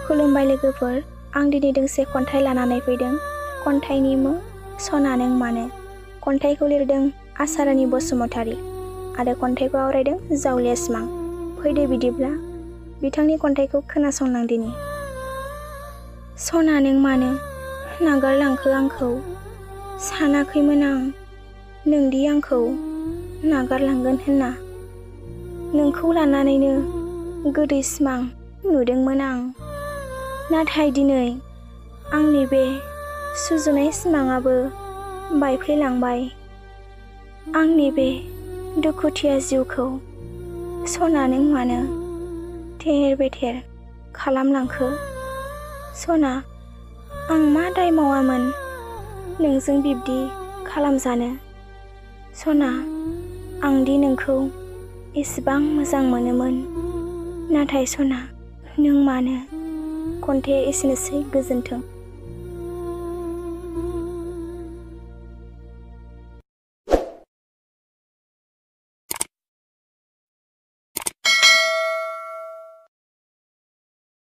खुलुमबाय लोगोफोर, आं दिनै दोंसे खन्थाइ लानानै फैदों। खन्थाइनि मुं सना नों मानो। खन्थाइखौ लिरदों आसारानि बसुमतारी आरो खन्थाइखौ आवरायदों जावलिया सिमां। फैदो बिदिब्ला बिथांनि खन्थाइखौ खोनासंलां दिनि। सना नों मानो नागारलांखो आंखौ, सानाखैमोन आं नोंदि आंखौ नागारलांगोन होनना। नोंखौ लानानैनो गोदै सिमां नुदोंमोन आं। नाथाय दिनै आंनि बे सुजुनाय सिमाङाबो बायफ्लेलांबाय। आंनि बे दुखुथिया जिउखौ सना नों मानो थेर बेथेर खालामलांखो। सना आं मा दाय मावामोन नोंजों बिब्दि खालामजानो। सना आंदि नोंखौ एसेबां मोजां मोनोमोन, नाथाय सना नों मानो। खन्थाइया एसेनोसै, गोजोन्थों।